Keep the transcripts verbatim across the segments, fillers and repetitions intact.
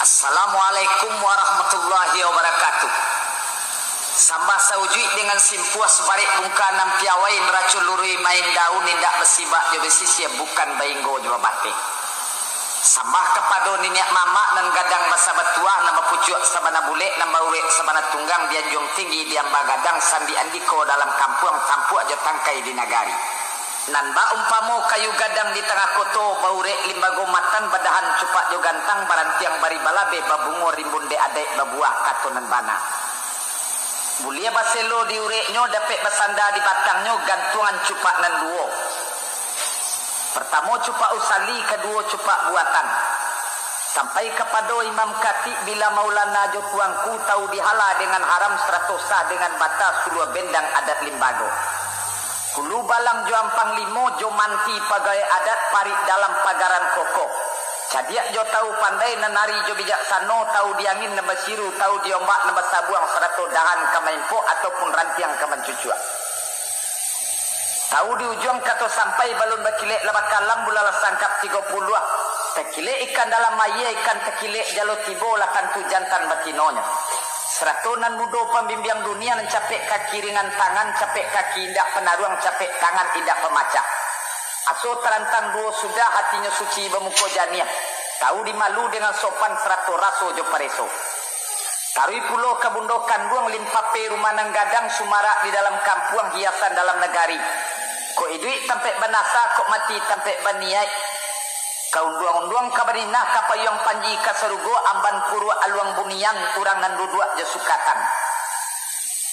Assalamualaikum warahmatullahi wabarakatuh. Sambah saujuik dengan simpuah, subarek bungka nan piawai, naraco luruih main daun, indak basibak jo basisiah, bukan bainggo jo babateh. Sambah kapado niniak mamak nan gadang basa batuah, nan bapucuak sabana bulek, nan baurek sabana tunggang, di anjuang tinggi, di amba gadang, sandi andiko dalam kampuang, tampuak jo tangkai di nagari. Nan baumpamo kayu gadang di tangah koto, baurek limbago matan, badahan cupak jo gantang, barantiang bari balabeh, babungo rimbun dek adaik, babuah kato nan bana. Buliah baselo di ureknyo, dapek basanda di batangnyo, gantuangan cupak nan duo. Partamo cupak usali, kaduo cupak buatan. Sampai kapado Imam Katik, bila Maulana jo tuangku, tau dihala dengan haram, sarato sah dengan bata, suluah bendang adat limbago. Hulu balang jo ampang limo, jo manti pagawai adat, parik dalam pagaran kokoh. Cadiak jo tau pandai, nan ari jo bijaksano, tau di angin nan basiru, tau di ombak nan basabuang, sarato dahan ka maimpok ataupun rantiang ka mancucuak. Tau di ujuang kato sampai, balun bakilek lah bakalam, bulan lah sangkap tigo puluah. Takilek ikan dalam aia, ikan takilek jalo tibo, lah tantu jantan batinonyo. Sarato nan mudo pambimbiang dunia, nan capek kaki ringan tangan, capek kaki indak panaruang, capek tangan indak pamacah. Aso tarantang duo sudah, hatinyo suci bamuko janiah. Tau dimalu dengan sopan, sarato raso jo pareso. Taruih pulo ka bundo kanduang, limpape rumah nan gadang, sumarak di dalam kampuang, hiasan dalam nagari. Kok iduik tampek banasa, kok mati tampek baniaik. Ka unduang-unduang ka Madinah, ka payuang panji ka sarugo, amban puruak aluang bunian, urang nan duduak jo sukatan.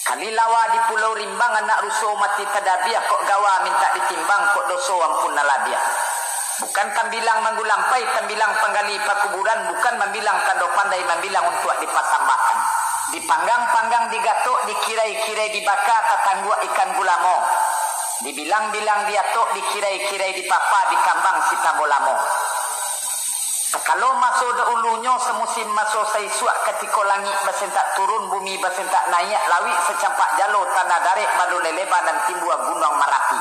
Kali lawa di Pulau Rimbang, anak ruso mati tadabiah, kok gawa mintak ditimbang, kok doso ampun nan labiah. Bukan tambilang manggulampai, tambilang panggali pakuburan, bukan mambilang tando pandai, mambilang untuak dipasambahkan. Dipanggang-panggang digatok, dikirai-kirai dibaka, tatangguak ikan gulamo. Dibilang-bilang diatok, dikirai-kirai dipapa, dikambang si tambo lamo. Sakalo maso dahulunyo, samusim maso saisuak, katiko langik basentak turun, bumi basentak naiak, lauik sacampak jalo, tanah darek balun leleba, nan timbua Gunuang Marapi.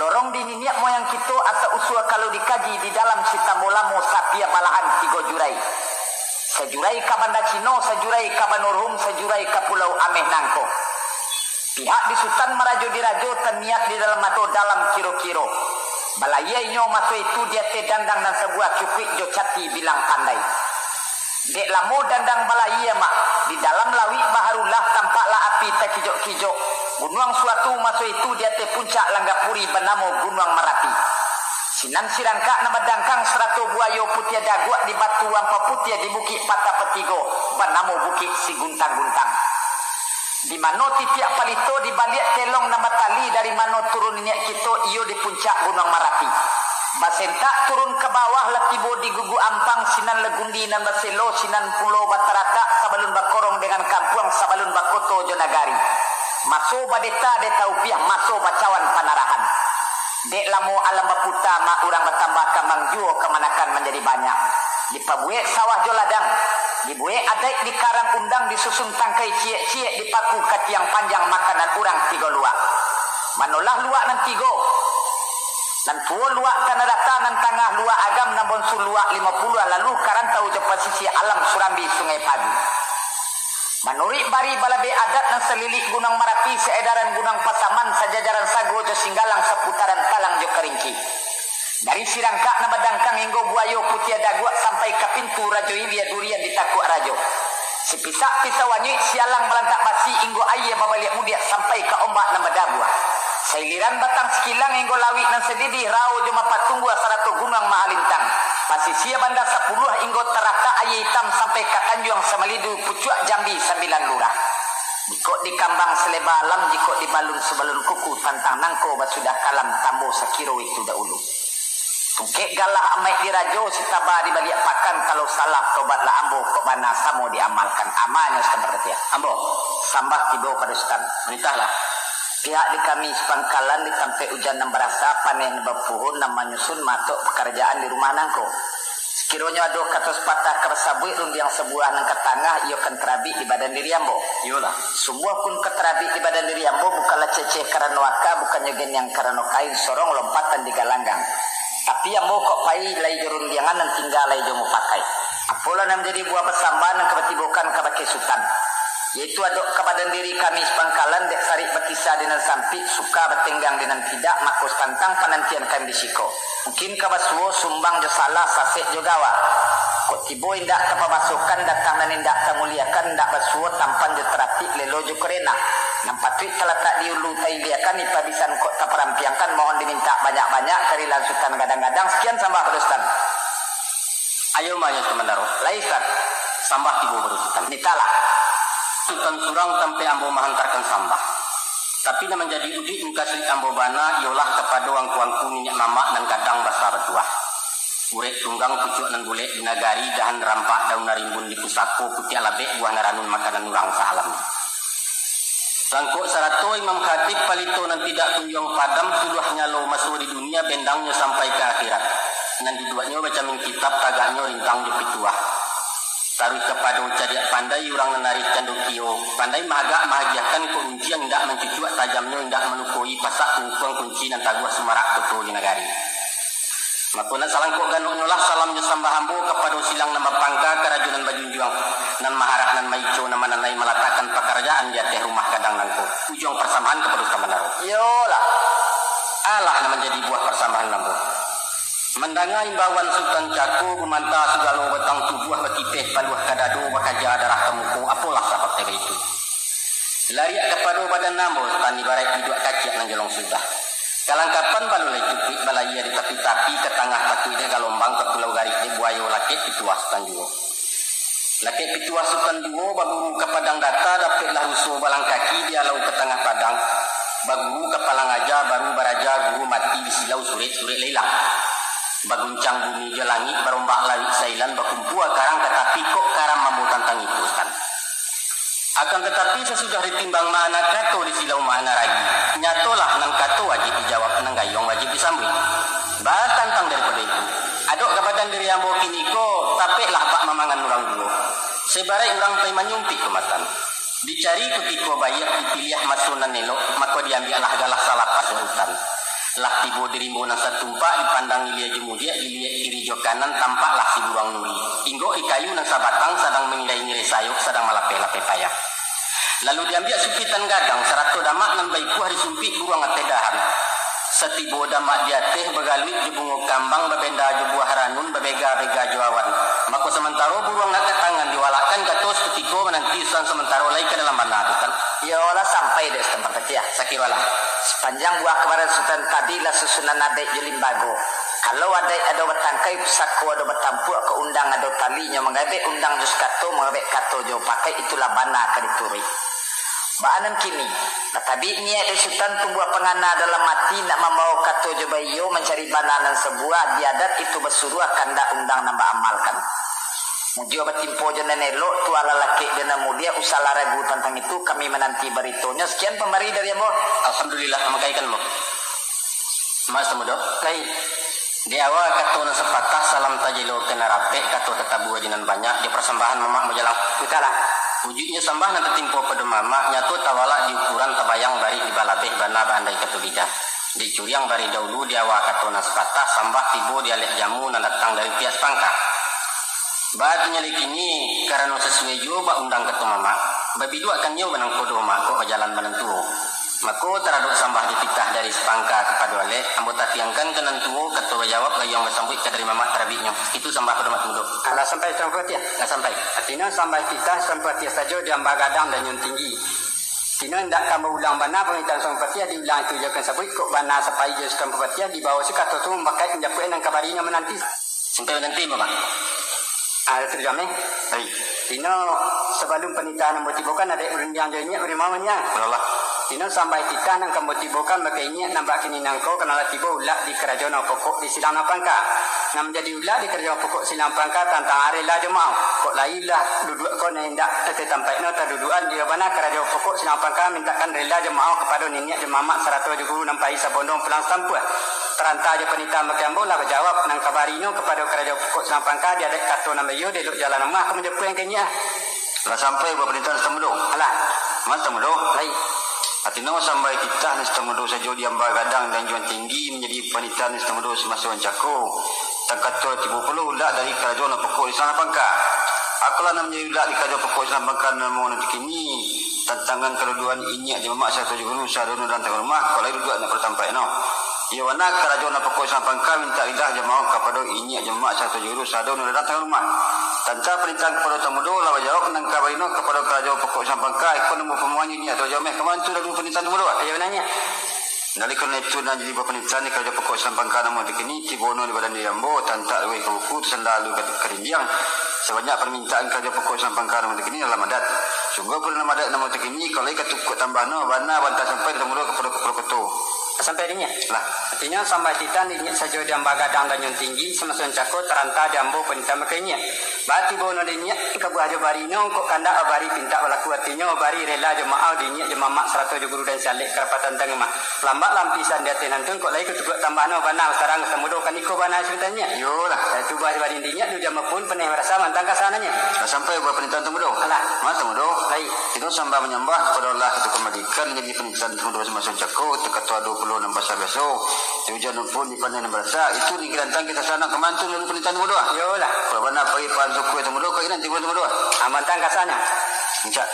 Lorong di niniak moyang kito, asa usua kalau dikaji, di dalam si tambo lamo, sapia balahan tigo jurai. Sajurai ka Banda Cino, sajurai ka Banurhum, sajurai ka Pulau Ameh nangko. Pihak di Sutan marajo dirajo, taniat di dalam ato dalam kiro-kiro. Balayia inyo maso itu di ateh dandang nan sabuah, cukuik jo cati bilang pandai. Dek lamo dandang balayia, mak, di dalam lauik baharulah, tampaklah api takijok-kijok. Gunuang suatu maso itu di ateh puncak Langgapuri, banamo Gunuang Marapi. Sinan sirangkak nan badangkang, sarato buayo putiah daguak, di batu ampa putiah, di bukik patah patigo, banamo Bukik Siguntang-guntang. Di mano titiak palito, di baliak telong nan batali, dari mano turun niniak kito, iyo di puncak Gunuang Marapi. Basentak turun ka bawah, lah tibo di gugu ampang, sinan lah gundi nan baselo, sinan pulo bataratak, sabalun bakorong dengan kampuang, sabalun bakoto jo nagari. Maso badeta deta upiah, maso bacawan panarahan. Dek lamo alam baputa, mak, urang batambah kambang, juo kamanakan manjadi banyak. Dipabuek sawah jo ladang, dibuek adaik, dikarang undang, disusun tangkai ciek-ciek, dipaku ka tiang panjang, makanan urang tigo luak. Manolah luak nan tigo, nan tuo luak Tanah Data, nan tangah luak Agam, nan bonsu luak Limo Puluah, lalu ka rantau jo pasisia alam Surambi Sungai Pagu. Manuruik bari balabeh adat nan salilik Gunuang Marapi, saedaran Gunuang Pasaman, sajajaran Sago jo Singgalang, saputaran Talang jo Karingki. Dari sirangkak nan badangkang hinggo buayo putiah daguak sampai ka pintu Rajo Ilia, durian ditakuak rajo. Sipisak pisau anyuik, sialang balantak basi, hinggo aia babaliak mudiak sampai ka ombak nan badabuah. Sailiran batang sikilang hinggo lauik nan sadidih, Rao jo Mapatungguah sarato Gunuang Mahalintang. Pasisia Banda Sapuluah hinggo taratak Aia Itam sampai ka Tanjuang Samalidu, pucuak Jambi Sambilan Lurah. Jikok dikambang saleba alam, jikok dibalun sabalun kuku, tantang nangko basudah kalam, tambo sakiro itu dahulu. Tungkek galah amaik dirajo, sitaba di baliak pakan, kalau salah tobatlah ambo, kok bana samo diamalkan. Amanyo Sutan Parpatiah. Ambo. Sambah tibo pado Sutan. Manitahlah. Pihak di kami sapangkalan, di tampek ujan nan barasa, paneh nan bapuhun, nan manyusun matok pakarajaan di rumah nangko. Sakironyo ado kato sapatah ka basabuik, rundiang sabuah nan ka tangah, iyo kan tarabik di badan diri ambo. Iyolah. Sungguah pun ka tarabik di badan diri ambo, bukanlah ceceh karano aka, bukannyo geniang karano kain, sorong lompatan di galanggang. Tapi ambo kok pai lai jo rundiangan, nan tingga lai jo mupakai. Apolah nan manjadi buah pasambahan nan ka batibokan kabake Sutan, yaitu adok ka badan diri kami sapangkalan, dek sarik bakisa di nan sampik, suka batenggang di nan tidak, mako satantang panantian kami di siko. Mungkin ka basuo, sumbang jo salah, sasek jo gawa. Kok tibo indak tapabasokan, datang nan indak tamuliakan, indak basuo tampan jo taratik, lelo jo kurenah. Nan patuik talatak di ulu tailiakan, ipabisan kok taparampiangkan, mohon dimintak banyak-banyak, karilaan Sutan gadang-gadang. Sekian sambah pado Sutan. Ayo manyo Sutan Mandaro, lai Sutan, sambah tibo pado Sutan. Mintaklah. Sutan surang tampek ambo mahantarkan sambah. Tapi nan manjadi ujuik mukasuik ambo bana, iyolah kapado angku-angku niniak mamak nan gadang basa batuah. Urek tunggang pucuak nan bulek di nagari, dahan rampak daun nan rimbun di pusako, putiak labek buah nan ranun makanan urang saalam. Langkok sarato imam khatib palito nan tidak kunjuang padam, suluah nyalo maso di dunia, bendangnyo sampai ka akhirat. Nan duduaknyo bacamin kitab, tagaknyo rintang jo pituah. Taruih kapado cadiak pandai urang nan arih cando kio, pandai mahagak mahagiahkan kok runciang indak mancucuak, tajamnyo indak malukoi, pasak kungkuang kunci nan taguah sumarak koto jo nagari. Mako nak salangkok ganoknyo lah salam jo sambah ambo kapado silang nan bapangka, karajo nan bajunjuang, nan maharah nan maico, nan mananai malatakkan pakarajaan di ateh rumah gadang nangko. Ujuang parsambahan kapado Sutan Mandaro. Iyolah. Alah nan manjadi buah parsambahan ambo. Mandanga imbauan Sutan Cako, gumanta sagalo batang tubuah, bakipeh paluah ka dado, bakaja darah ka muko, apolah sabab dek baitu. Lariak kapado badan ambo, Sutan, ibaraik biduak kaciak nan jolong sudah. Kalangkapan balun lai cukuik, balayia di tapi-tapi, ka tangah takuik dek galombang, ka pulau garik dek buayo, lakek pituah Sutan juo. Lakek pituah Sutan juo, baguru ka padang data, dapeklah ruso balang kaki, dialau ka tangah padang. Baguru ka palang aja, baru baraja, guru mati disilau, surek-surek lah ilang. Baguncang bumi jo langik, barombak lawik sailan, bakumpua karang ka tapi, kok karam ambo tantang itu, Sutan. Akan tatapi, sasudah ditimbang makna kato, disilau makna ragi. Nyatolah nan kato wajib dijawab, nan gayuang wajib disambuik. Baa tantang daripado itu, adok ka badan diri ambo kiniko, tapeklah bak mamangan urang juo. Sabaraik urang pai manyumpik ka matan. Dicari kutiko baiak, dipiliah maso nan elok, mako diambiaklah galah salapas urutan. Lah tibo di rimbo nan satumpak, dipandang ilia jo mudiak, diliek kiri jo kanan, tampaklah si buruang nuri. Inggok di kayu nan sabatang, sadang mangirai-ngirai sayok, sadang malapeh-lapeh payah. Lalu diambiak supitan gadang, sarato damak nan baikuah, disumpik buruang ateh dahan. Satibo damak di ateh, bagaluik jo bungo kambang, babenda jo buah ranun, babega-bega jo awan. Mako samantaro buruang nak ka tangan, diwalakkan kato sakutiko mananti Sutan, samantaro lai ka dalam bana tu, Tan. Iyolah, sampai dek Sutan Parpatiah. Sakirolah. Sapanjang buah kabaran Sutan tadi lah susunan adaik jo limbago. Kalau adaik ado batangkai, pusako ado batampuak, kok undang ado talinyo, mangabek undang jo sakato, mangabek kato jo pakai, itulah bana ka dituruik. Baa nan kini, lah tabik niaik dek Sutan, tumbuah pangana dalam ati, nak mambawo kato jo baiyo, mancari bana nan sabuah, di adat itu basuruah, kandak undang nan baamalkan. Mujo batimpo jo nan elok, tualah lakek jo nan mudiak, usahlah ragu tantang itu, kami mananti baritonyo. Sekian pambari dari ambo. Alhamdulillah, mangkaikan ambo. Mak Samudo. Lai. Di awa kato nan sapatah, salam tajelo ka nan rapek, kato tatabua jo nan banyak, jo parsambahan mamak bajalang. Butalah. Ujuiknyo sambah nan tatimpo pado mamak, nyato tawalak di ukuran, tabayang barih di balabeh, bana baandai kato lidah. Dicuriang barih daulu, di awa kato nan sapatah, sambah tibo di alek jamu nan datang dari pihak sapangka. Baa tu nyo lai kini, karano sasuai juo bak undang kato mamak. Babiduak kan nyo banangko doh mak, kok bajalan banantuo. Mako, taradok sambah jo titah dari sapangka kapado alek, ambo tatiangkan ka nan tuo, kato bajawab, gayuang basambuik ka dari mamak tarabiknyo. Itu sambah pado Mak Samudo. Alah sampai Sutan Parpatiah? Lah sampai. Tino sambah titah Sutan Parpatiah sajo diamba gadang dan nyun tinggi. Tino indak ka baulang bana pamintaan Sutan Parpatiah, diulang itu jo kan sabuik, kok bana sapai jo Sutan Parpatiah, dibawo sakato tu mambakaik manjapuik nan kabarinyo mananti. Sampai mananti, Mamak. Ah, Datuk Jamil. Hai. Tino, sabalun panitahan ambo tibokan, adaik urundiang jo inyiak, urundiang. Alah. Tino, sambah titah nan ka ambo tibokan bak inyiak nan bakini nangko, karano lah tibo ulak di karajo nan pokok di silang nan pangka. Nan manjadi ulak di karajo nan pokok silang pangka tantang rela jo maoh. Kok lai lah duduak ko nan indak tatampaiknyo, taduduakan jo bana karajo pokok silang pangka, mintakkan rela jo maoh kapado niniak jo mamak sarato jo guru nan pai sabondong pulang satampuah. Taranta jo panitahan bakeh ambo lah bajawab nan kabarinyo kapado karajo pokok silang pangka, di adaik kato nan baiyo, di elok jalan rumah ka manjapuik ka inyiak. Lah sampai buah panitahan Sutan Mudo? Alah. Mak Sutan Mudo? Lai. Tino sambah titah nan Sutan Mudo sajo diamba gadang dan nyun tinggi, manjadi panitahan Sutan Mudo samaso nan cako. Tangkato tibo pulo ulak dari karajo nan pokok di sinan pangka. Akolah nan manjadi ulak di karajo pokok sinan pangka namo nan kini, tantangan kaduduan inyiak jo mamak sarato jo guru sado nan datang ka rumah, kok lai duduak nak pado tampaik no. Iyo bana karajo nan pokok sinan pangka mintak rilah jo maoh kapado inyiak jo mamak sarato jo guru sado nan datang ka rumah. Tantang parintahan kapado Tuan Mudo lah bajawab nan ka barino kapado karajo pokok sinan pangka, iko namo pamuhanyo inyiak tu jo meh ka mantu lalu parintahan Tuan Mudo. Iyo bana nyiak. Dari karano itu, nan jadi bapanitahan di karajo pokok sinan pangka namo nan kini, tibo no di badan diri ambo, tantak luweh ka buku, tasanda alu ka, ka dindiang. Sabanyak parmintaan karajo pokok sinan pangka namo nan kini dalam adat. Sungguah pun dalam adat namo nan kini, kalau lai ka tukuak tambah no, bana bantah sampai dari mudo kapado kapalo koto. Sampai di nyiak. Lah. Artinyo, sambah titah di nyiak sajo di amba gadang dan nyun tinggi, samaso nan cako taranta di ambo panitahan mako inyiak. Batibo no di nyiak, ka buah jo bari no, kok kandak bari pintak balaku, artinyo bari rela jo maoh di nyiak jo mamak sarato jo guru dan sialek karapatan tangah mah. Lambak lampisan di ateh nantun, kok lai ka tukuak tambah no, bana basarang ka Tuan Mudo, kan iko bana sabananyo. Iyolah. Eh, tu buah jo bari di nyiak, tu jama pun paneh marasa mantang kasananyo. Lah sampai buah panitahan Tuan Mudo. Alah. Mah Tuan Mudo. Lai. Kito sambah manyambah kapado Allah, kito kambalikan jadi panitahan Tuan Mudo samaso nan cako, takato ado pulo nan basa biaso. Di ujan pun di paneh nan barasa, itu di Girantang kita sana ka mantu lalu panitahan Tuan Mudo. Iyolah. Kalau bana pai pahan suku Tuan Mudo, kok inan tibo Tuan Mudo. Aman tang kasanyo. Encak.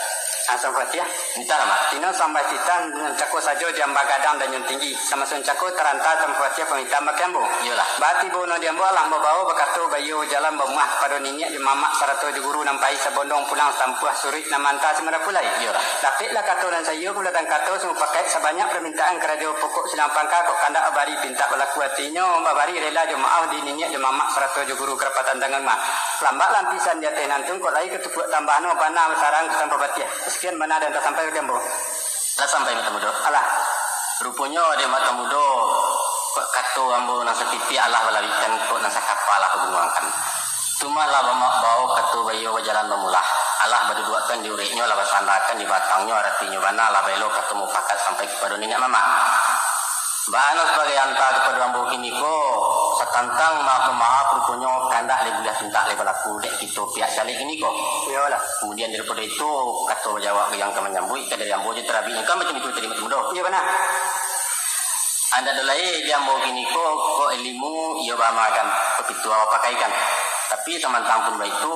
Asam Fatihah. Mintak lah, Mak. Tino sambah titah nan cako sajo di amba gadang dan nyun tinggi. Samaso nan cako taranta Asam Fatihah pamintaan bakeh ambo. Iyolah. Batibo no di ambo, alah ambo bawo bakato baiyo jalan bamuah kapado niniak jo mamak sarato jo guru nan pai sabondong pulang sampuah suruik nan manta si marapulai. Iyolah. Dapeklah kato nan saiyo, bulatang kato samupakaik sabanyak parmintaan karajo pokok sinan pangka, kok kandak bari pintak balaku, artinyo babari rela jo maoh di niniak jo mamak sarato jo guru karapatan tangah mah. Lambak lampisan di ateh nantun, kok lai ka tukuak tambah no, bana basarang ka Tuan Bupati. Sakian bana nan tasampaikan ambo. Lah sampai, Mak Tuan Mudo. Alah. Ruponyo dek Mak Tuan Mudo, kok kato ambo nan satitiak alah balawikkan kok nan sakapa lah pagunuangkan. Tumah lah bamak bawo kato baiyo bajalan bamulah. Alah baduduakkan di ureknyo, lah basandakan di batangnyo, aratinyo bana lah baelo kato mupakat sampai kapado niniak mamak. Baa nan sabagai anta kapado ambo kiniko, satantang maaf-mamaaf, ruponyo kandak lai buliah pintak lai balaku dek kito pihak sialek kiniko. Iyolah. Kamudian daripado itu, kato bajawab yang ka manyambuik ka dari ambo jo tarabiknyo kan macam itu tadi, Mak Tuan Mudo. Iyo bana. Andak do lai di ambo kiniko, kok ilimu iyo baamakan, papituah bapakaikan. Tapi samantang pun baitu,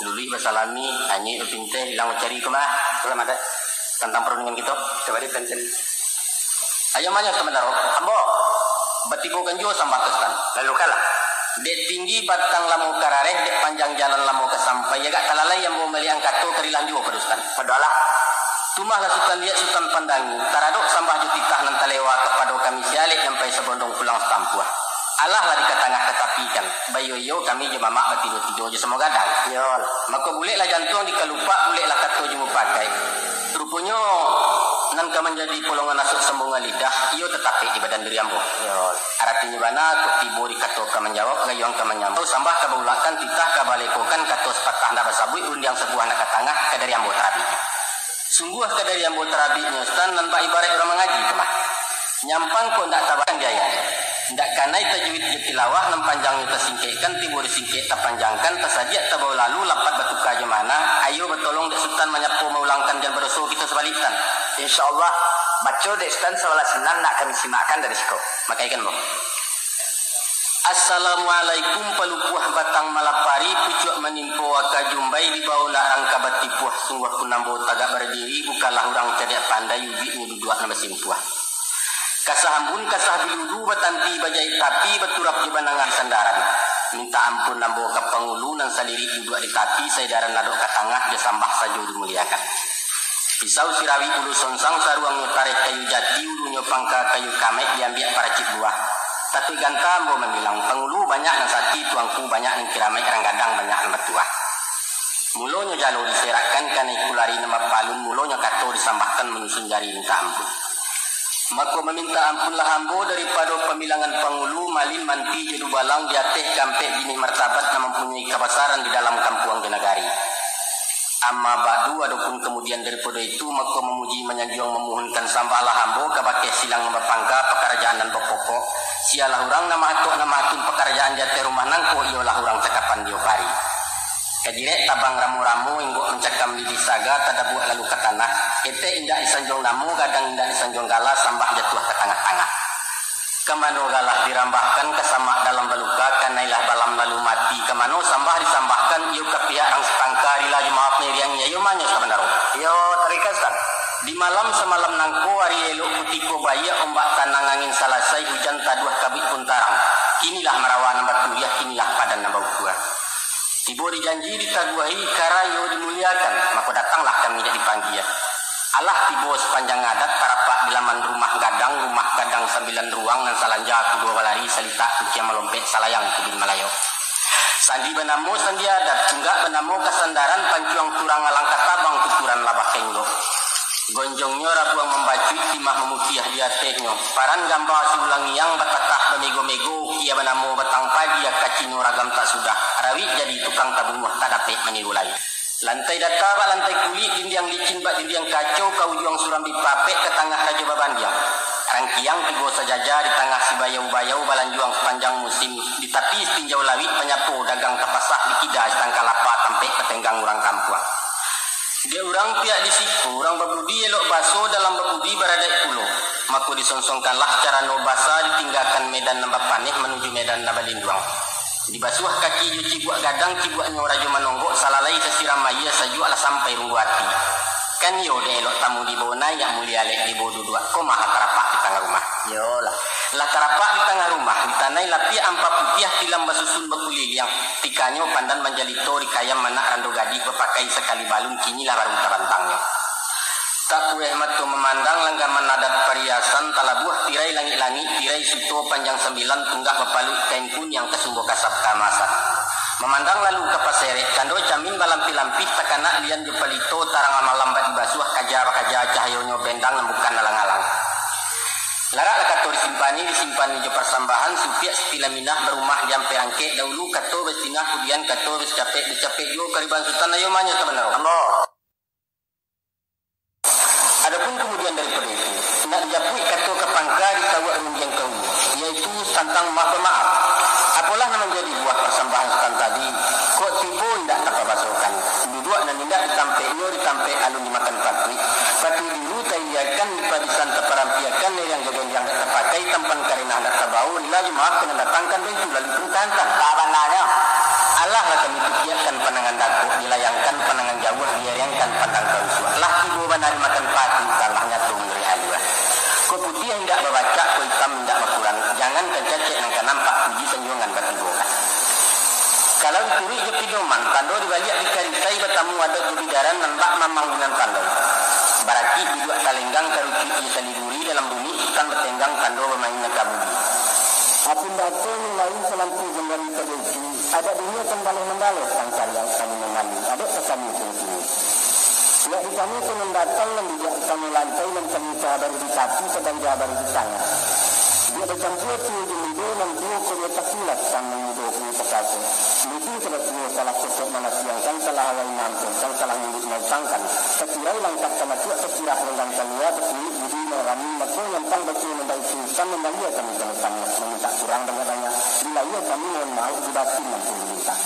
luluih basalami, anyuik bapinteh, ilang bacari ko mah. Selamat, eh. Tantang parundingan kito. Coba dipancen. Ayo manyos ka bandaro. Ambo, batibokan juo sambah ka Sutan. Lalu kalah. Dek tinggi batang lamo ka rareh, dek panjang jalan lamo ka sampai, agak talalai ambo maliek angkato ka rilah juo pado Sutan. Padolah. Tumahlah Sutan liek, Sutan pandangi, taradok sambah jo titah nan talewa kapado kami sialek nan pai sabondong pulang sampuah. Alah lah di katangah katapikan, baiyo-iyo kami jo mamak batido-tido jo samo gadang. Iyolah. Mako buleklah jantuang di kalupak, buleklah kato jo mupakaik. Ruponyo, nan ka manjadi polongan asuak sambungan lidah, iyo tatapek di badan diri ambo. Iyolah. Aratinyo bana, kok tibo di kato ka manjawab, gayuang ka manyambau, sambah ka baulakkan, titah ka balekokan, kato sapatah ndak basabuik, rundiang sabuah ndak ka tangah, ka dari ambo tarabik. Sungguah ka dari ambo tarabiknyo, Sutan, nan bak ibaraik urang mangaji tu mah. Nyampang kok ndak tabakan di ayat. Ndak kanai tajwid jo tilawah, nan panjangnyo tasingkekkan, tibo disingkek tapanjangkan, tasadiak tabao lalu, lapat batuka jo makna, ayo batolong dek Sutan manyapo maulangkan, jan badoso kito sabalik, Tan. Insya Allah, baco dek Sutan sabalah sinan, nak kami simakkan dari siko. Makaikan, Bo. Assalamualaikum, palupuah batang malapari, pucuak manimpo aka jumbai, dibao nak rangka batipuah, sungguah pun ambo tagak bardiri, bukanlah urang cadiak pandai, ujuiknyo duduak nan basimpuah. Kasah ambun, kasah biludu, batampi bajahik tapi, baturap jo banangah sandaran. Mintak ampun ambo ka pangulu, nan salirik duduak di tapi, saedaran ladok ka tangah, jo sambah sajo dimuliakan. Pisau sirawik ulu sonsang, saruangnyo tareh kayu jati, ulunyo pangka kayu kamaik, diambiak paracik buah. Tatuik ganta ambo mambilang, pangulu banyak nan sati, tuangku banyak nan kiramaik, rang gadang banyak nan batuah. Mulonyo jalo diserakkan, kanai kulari nan bapalun, mulonyo kato disambahkan, manyusun jari mintak ampun. Mako mamintak ampunlah ambo daripado pambilangan pangulu, malin manti jo dubalang, di ateh kampek binih martabat, nan mampunyoi kabasaran di dalam kampuang jo nagari. Amma ba'du, adopun kamudian daripado itu, mako mamuji manyanjuang mamuhunkan sambahlah ambo kabakeh silang nan bapangka, pakarajaan nan bapokok. Sialah urang nan mahatok nan mahatun pakarajaan di ateh rumah nangko, iyolah urang cakapan di opari. Kajirek tabang ramo-ramo, inggok mancakam lilih saga, tadabuak lalu ka tanah. Ketek indak disanjuang namo, gadang indak disanjuang gala, sambah jatuah ka tangah-tangah. Ka mano galah dirambahkan, ka samak dalam baluka, kanailah bala Paiak ombak tanang angin salasai, hujan taduah kabuik pun tarang. Kinilah marawa nan baturiah, kinilah padan nan baukua. Tibo di janji ditaguahi, karayo dimuliakan, mako datanglah kami dak dipanggia. Alah tibo sapanjang adat, tarapak di laman rumah gadang, rumah gadang sambilan ruang nan salanja kudo balari, salitak kuciang malompek, salayang kubin malayo. Sandi banamo sandi adat, tunggak banamo kasandaran, pancuang turang alang katabang, tuturan labah kenggok. Gonjongnyo rabuang mambacuik, timah mamutiah di atehnyo. Paran gamba si ulangiang batakah bamego-mego, ukia banamo batang padi, aka cino ragam tak sudah. Rawik jadi tukang tabunguah, tak dapek maniru lai. Lantai data bak lantai kulik, dindiang licin bak dindiang kaco, ka ujuang surambih papek, ka tangah rajo babandiang. Rangkiang tigo sajaja di tangah sibayau-bayau, balanjuang sapanjang musim. Di tapi sitinjau lawik panyapo dagang tapasah, di kida sitangka lapa tampek batenggang urang kampuang. Dek urang pihak di siko, urang babudi elok baso, dalam babudi baradaik pulo. Mako disongsongkanlah carano basa, ditinggakan medan nan bapaneh manuju medan nan balinduang. Dibasuah kaki jo cibuak gadang, cibuaknyo rajo manonggok, salalai sasiram aia sajuak lah sampai runggu ati. Kan iyo dek elok tamu dibawo naiak, mulia lek dibawo duduak, ko mah lah tarapak di tangah rumah. Iyolah. Lah tarapak di tangah rumah, ditanai lapiak ampa putiah, tilam basusun bakuliliang. Tikanyo pandan manjalito, dikayam anak rando gadih, bapakai sakali balun, kini lah baru tabantangnyo. Tak pueh mato mamandang langgaman adat pariasan, talabuah tirai langik-langik, tirai suto panjang sambilan, tunggak bapaluik kain kuniang, kasumbo kasap kaamasan. Mamandang lalu ka pasarek, cando camin balampih-lampih, takanak lian jo palito, tarang malam bak dibasuah, kaja bakaja cahayonyo, bendang nan bukan alang-alang. Larak lah kato disimpani, disimpani jo parsambahan, supiak siti laminah, barumah di ampek angkek, dahulu kato basingah, kudian kato basacapek, basacapek juo kariban sutan, ayo manyo sabanaro. Ambo. Adapun kamudian daripado itu, nak dijapuik kato ka pangka, ditawak rundiang ka ulu, yaitu tantang ma-, bamaaf. Apolah nan manjadi buah parsambahan sutan tadi, kok tibo indak tapabasokan, duduak nan indak di tampeknyo, di tampek alun dimakan patuik, patuik dulu taiyakan, dipabisan taparampiakan, leriang jo gendiang dak tapakai, tampan karenah dak tabawo, rila jo maaf ka nan datangkan, baitu lalu tahankan. Sabananyo, alah lah kami tukiakkan pandangan dakek, dilayangkan pandangan jauah, dieriangkan pandang ka rusuah. Lah tibo bana dimakan patuik, salah nyato manuruik alua. Kok putiah indak babacak, kok itam indak bakurang, jangankan cacek nan ka nampak, puji sanjuangan batibokan. Kalau dituruik jo pidoman, tando dibaliak dikarisai, batamu adat jo bidaran, nan bak mamanggunan tando. Barakik duduak talenggang, karucuik iyo taliburi, dalam rumik sutan batenggang, tando bamain nan ka budi. Adapun dato nan lain salantu jo daripado itu, adat dunia kan baleh mambaleh, tangkariang kami mamalu, adat ka kami pun kini. Pihak di kami tu nan datang, nan duduak di tangah lantai, nan kami ka baru di tapi, sabanja baru di tangah. Biak bacampua tuo jo mudo, nan tuo ko biak takilas, nan mudo ko biak takaso. Mungkin salah tuo, salah kotok manapiangkan, salah awai maampuangkan, salah nyuruik mautangkan. Takirai langkah tamasuak, takirah renggang kalua, takulik budi marami, mako nyampang baco nan baitu, kan mambalia kami ka tamu, mamintak kurang banyak-banyak. Bila iyo kami mohon maaf, di batin nan pun dimintak.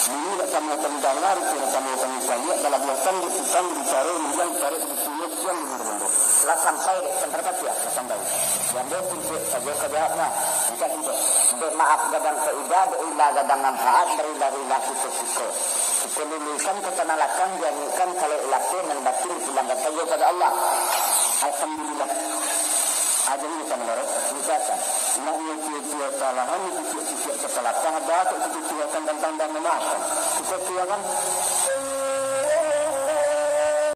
Bunyi dak tamu kami danga, rupo dak tamu kami saliak, balabuahkan dek tukang, dibicaro rundiang, ditarik, dipinyo, kian diburu-buru. Lah sampai dek, kan tapatiah, lah sampai. Diambil simpik sajo ka jawabnyo. Ancak simpik. Dek maaf gadang faidah, dek rila gadang manfaat, barila-rila siko-siko. Kito luluihkan ka tanah lakang, dianyuikkan kalau lapeh, nan batin dipulangkan sajo pado Allah. Alhamdulillah. Aja ni ka mandorot, misalkan, nak nyo cio-cio salahan, cuciak-cuciak kasalapah, ado kok kito curiakan tantang dak mamaafkan. Kito curiakan,